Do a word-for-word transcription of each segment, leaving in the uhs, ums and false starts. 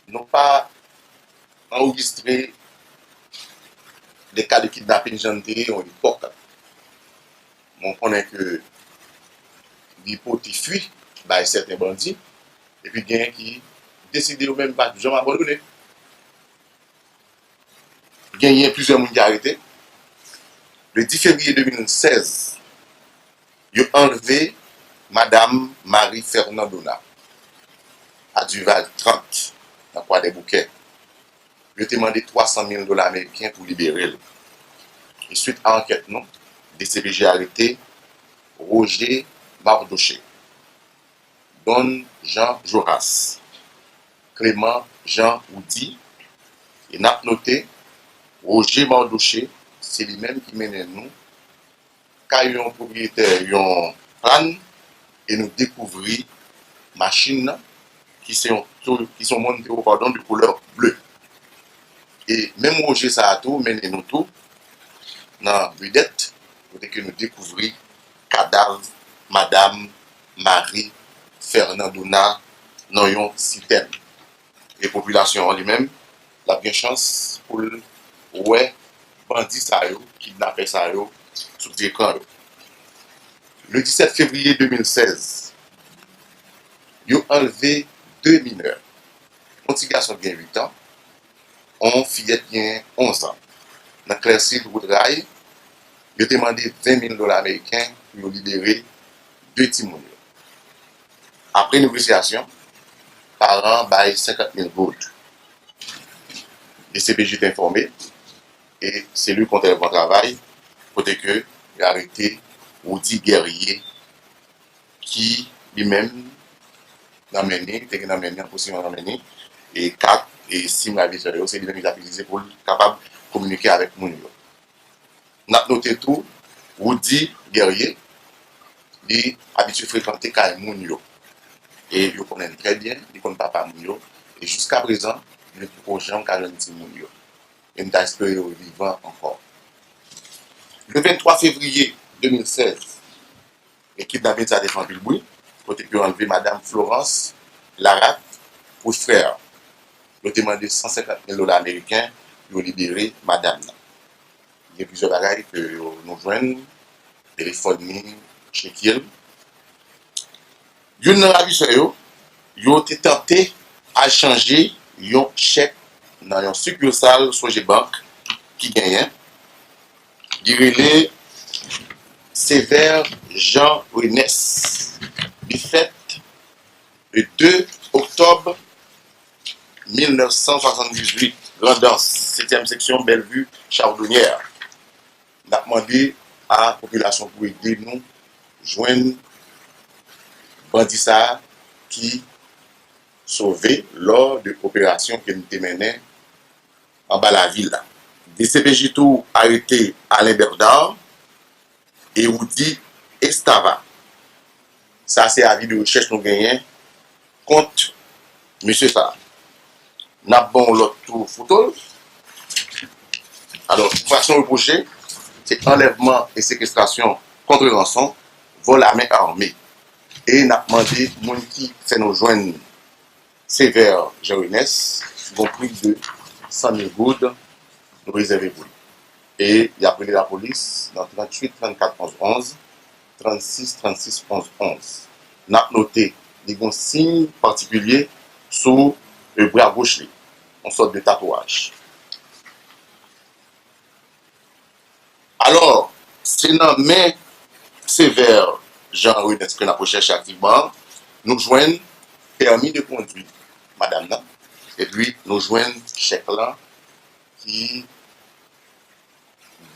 n'ont pas enregistré des cas de kidnapping jan n te ye yon epòk. Mwen konnen ke li pote fwi bay sèten bandi, epi genyen ki deside yo menm pa janm abandone. Genyen plizyè moun ki arete. Le dis février deux mille seize, yo anlve Madam Marie Fernandona a Duval trant nan Kwadèboukè. Yo te mande twa san mil dola ameriken pou libere l. E swit a ankèt nou, D C P J arete Roger Mardoché, Don Jean Joras, Clément Jean Roudy, e n ap note, Roger Mardoché, se li menm ki mennen nou kay yon pwopriyetè yon plàn e nou dekouvri machin nan, ki se yon, ki se yon Montero, padon, de koulè ble. E menm Roger sa a tou mennen nou tou nan Bidèt, kote ke nou dekouvri kadav Madam Marie Fernandona nan yon sitèn. E popilasyon an li menm, l ap gen chans pou l wè bandi sa yo, kidnapè sa yo, sou ti ekran yo. Le dis sept février deux mille seize, yo anlve de minè. Yon ti gason gen uit an, yon fiyèt gen onz an. Nan Klèsid, Woodray, yo te mande ven mil dola ameriken pou yo libere de timoun yo. Apre negosyasyon, paran an bay senkant mil goud. D C P J te enfòme e seli kont èvwa travay, kote ke yo arete Roudy Guerrier, ki li menm nan men li, te gen nan men li, an posesyon nan men li, e kat e sim ravizè yo, se li menm ki t ap itilize pou l kapab kominike avèk moun yo. N ap note tou, Roudy Guerrier, li abitye frekante kay moun yo. E yo konnen l trè byen, li konn papa moun yo. E jiskaprezan, nou poko janm ka jwenn timoun yo. E n ta espere yo vivan ankò. Le venntwa fevriye de mil sèz, e kidnapin sa te fè anpil bri, kote ke yo anlve Madam Florence Laraque Rochefrère. Yo te mande san senkant mil dola ameriken pou yo libere madanm nan. Gen plizyè bagay ke yo, nou jwenn, telefòn li, chekye l. Youn nan ravizè yo, yo te tante al chanje yon chèk nan yon sikisal Sogebank ki genyen, li rele Sévère Jean Renès. Li fèt le de oktòb mil nèf san swasanndizwit, Grandans, setyèm seksyon, Bellevue, Chardonnière. N ap mande a popilasyon pou ede nou jwenn bandi sa a ki sove lò de operasyon ke n te mennen anba lavil la. D C P J tou arete Alain Bernard e Roudy Estava. Sa se avi de rechèch nou genyen kont mesye sa a. N ap ban w lòt tou foto l. Alò, enfraksyon repwoche, se anlèvman e sekestrasyon kont ranson, vòl a men ame. E n ap mande moun ki fè nou jwenn Sévère Jean Renès, gon pri de san mil goud nou rezève pou li. E y ap rele lapolis nan tranntuit trannkat onz onz, trannsis trannsis onz onz. N ap note, li gon siy patikilye sou, e, bra goch li, yon sòt de tatouaj. Alò, se nan men Sévère Jean Renès ke n ap rechèche aktivman an, nou jwenn pèmi de kondwi madanm nan, epi nou jwenn chèk lan ki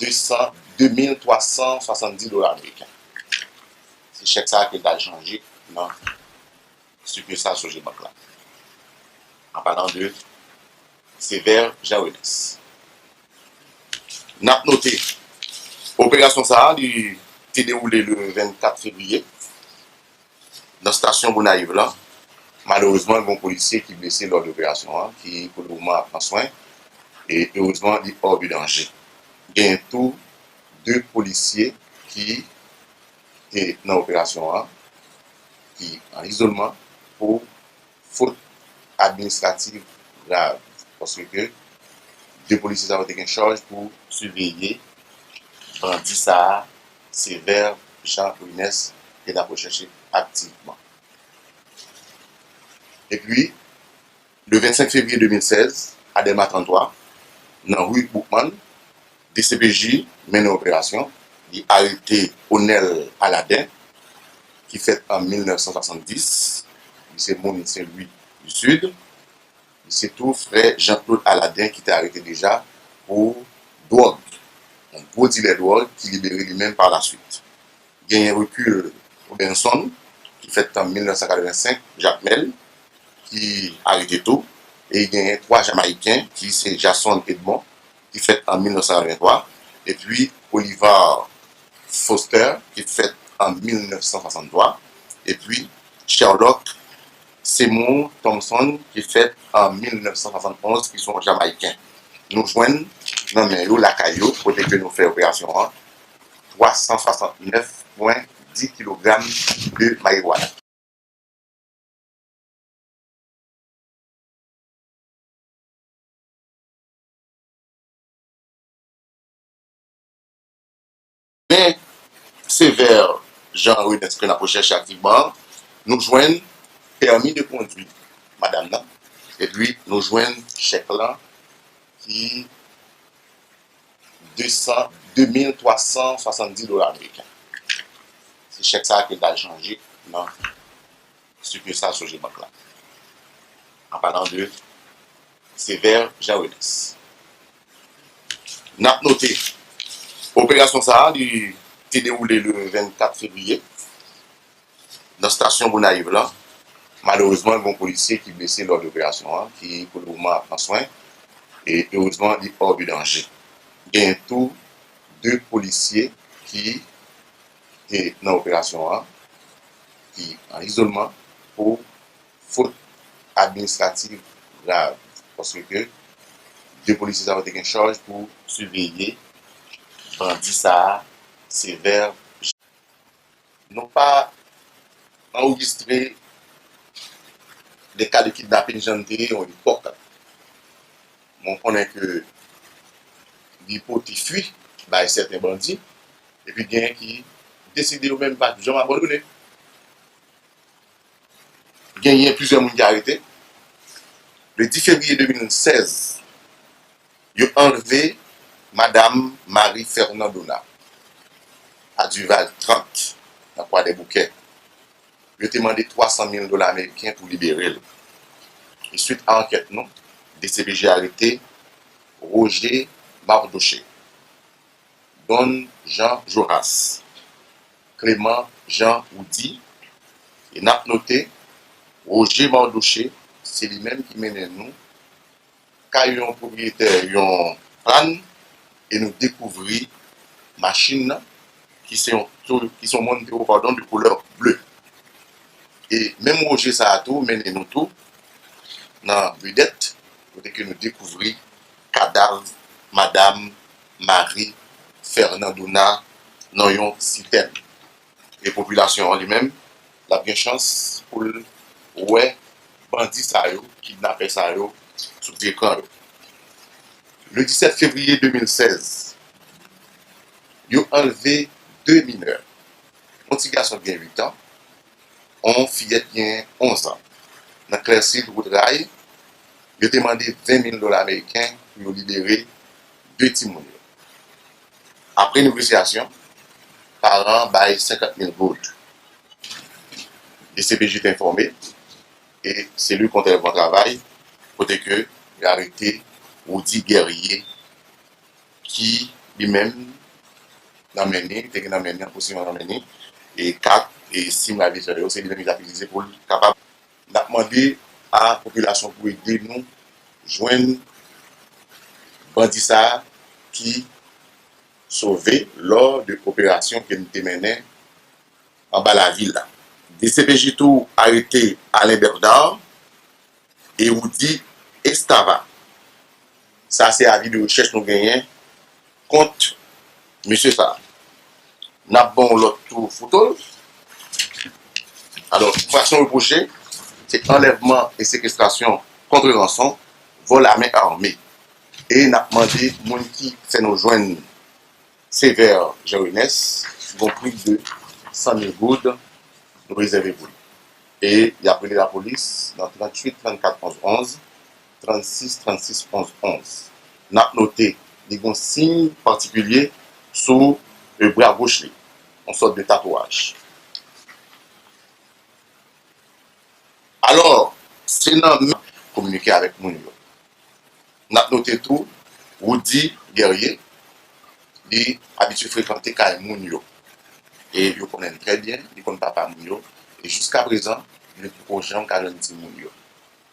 de san, de mil twa san swasanndis dola ameriken. Se chèk sa a ke l t al chanje nan sikisal Sogebank la. An palan de Sévère Jean Renès. N ap note, operasyon sa a, li te dewoule le vennkat fevriye nan stasyon Gonayiv lan. Malerezman, gen yon polisye ki blese lò de operasyon an, ki pou le moman ap pran swen, e erezman, li hors de danger. Genyen tou de polisye ki te nan operasyon an, ki an izolman pou fot administrativ grav, paske de polisye sa yo te gen chaj pou siveye bandi sa a, Sévère Jean Renès, ke n ap rechèche aktivman. Epi, le vennsenk fevriye de mil sèz, a Dèlma tranntwa, nan ri Boukman, D C P J mennen operasyon, li arete Onel Aladin, ki fèt an mil nèf san swasanndis, li se moun Sen Lwi di Sid, li se tou frè Jean Claude Aladin ki te arete deja pou dwòg, yon gwo dilè dwòg ki libere li menm pa laswit. Genyen Recule Robenson, ki fèt an mil nèf san katrevensenk, Jakmèl, ki arete tou, e genyen twa Jamayiken, ki se Jason Edmond, ki fèt an mil nèf san katrevenntwa, epi Oliver Foster, ki fèt an mil nèf san swasanntwa, epi Sherlock Seymour Thompson, ki fèt an mil nèf san swasann onz, ki se yon Jamayiken. Nou jwenn nan men yo, lakay yo, kote ke nou fè operasyon an, twa san swasannnèf pwen dis kilogram de marijuana. Men Sévère Jean Renès ke n ap rechèche aktivman an, nou jwenn pèmi de kondwi madanm nan, epi nou jwenn chèk lan ki de san, de mil twa san swasanndis dola ameriken. Se chèk sa a ke l t al chanje nan sikisal Sogebank la. An palan de Sévère Jean Renès. N ap note, operasyon sa a, li te dewoule le vennkat fevriye nan stasyon Gonayiv lan. Malerezman, gen yon polisye ki blese lò de operasyon an, ki pou le moman ap pran swen, e erezman, li hors de danger. Gen tou de polisye ki te nan operasyon an, ki an izolman pou fot administrativ grav, paske de polisye sa yo te gen chaj pou siveye bandi sa a, Sévère. Nou pa anrejistre de ka de kidnaping jan n te ye yon epòk. Men w konnen ke li pote fwi bay sèten bandi, epi genyen ki deside yo menm pa janm abandone. Genyen plizyè moun ki arete. Le dis fevriye de mil sèz, yo anlve Madam Marie Fernandona a Duval trant, nan Kwadèboukè. Yo te mande twa san mil dola ameriken pou libere l. E swit a ankèt nou, D C P J arete Roger Mardoché, Don Jean Joras, Clément Jean Roudy, e n ap note, Roger Mardoché, se li menm ki mennen nou kay yon pwopriyetè yon plàn, e nou dekouvri machin nan, ki se yon Toyo-, ki se yon Montero, padon, de koulè ble. E menm Roger sa a tou mennen nou tou nan Vedèt, kote ke nou dekouvri kadav Madam Marie Fernandona nan yon sitèn. E popilasyon an li menm, l ap gen chans pou l wè bandi sa yo, kidnapè sa yo, sou ti ekran yo. Le disèt fevriye de mil sèz, yo anlve de minè. Yon ti gason ki gen uit an, yon fiyèt ki gen onz an. Nan Klèsid Wout Ray, yo te mande ven mil dola ameriken pou yo libere de timoun yo. Apre negosyasyon, paran an bay senkant mil goud. D C P J te enfòme, e selil Kontèl Bon Travay, kote ke yo arete Roudy Guerrier, ki li menm nan men li, te gen nan men li, an posesyon nan men li, e kat e sim ravizè yo, se li menm ki t ap itilize pou l kapab. N ap mande a popilasyon pou ede nou jwenn bandi sa a ki sove lò de operasyon ke n te mennen anba lavil la. D C P J tou arete Alain Bernard e Roudy Estava. Sa se avi de rechèch nou genyen kont mesye sa a. N ap ban w lòt tou foto l. Alò, enfraksyon repwoche, se anlèvman e sekestrasyon kont ranson, bò lame ame. E n ap mande moun ki fè nou jwenn Sévère Jean Renès, gon pri de san mil goud nou rezève pou li. E y ap rele lapolis nan tranntuit trannkat onz onz, trannsis trannsis onz onz. N ap note, li gon siy patikilye sou, e, bra goch li, yon sòt de tatouaj. Alò, se nan men kominike avèk moun yo. N ap note tou, Roudy Guerrier, li abitye frekante kay moun yo. E yo konnen l trè byen, li konn papa moun yo. E jiskaprezan, li poko janm ka jwenn timoun yo.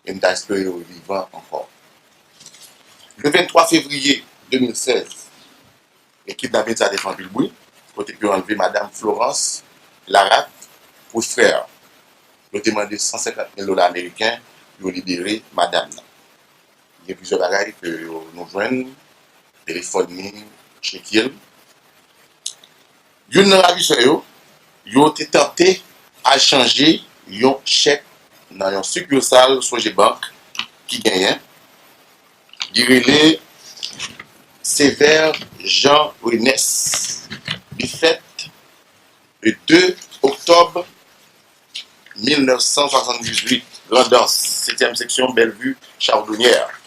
E m ta espere yo vivan ankò. Le venntwa fevriye de mil sèz, ekip Dapinsa te fè anpil bri, kote ke yo anlve madam Florence Laraque Rochefrère. Yo te mande san senkant mil dola ameriken pou yo libere madam nan. Gen plizyè bagay ke yo, nou jwenn, telefòn li, chekye l. Youn nan ravisè yo, yo te tante al chanje yon chèk nan yon sikilsal Sogebank ki genyen. Li rele Sévère Jean Renès. Li fèt le de oktòb mil nèf san swasanndizuit, Grandans, setyèm seksyon, Bellevue, Chardonnière.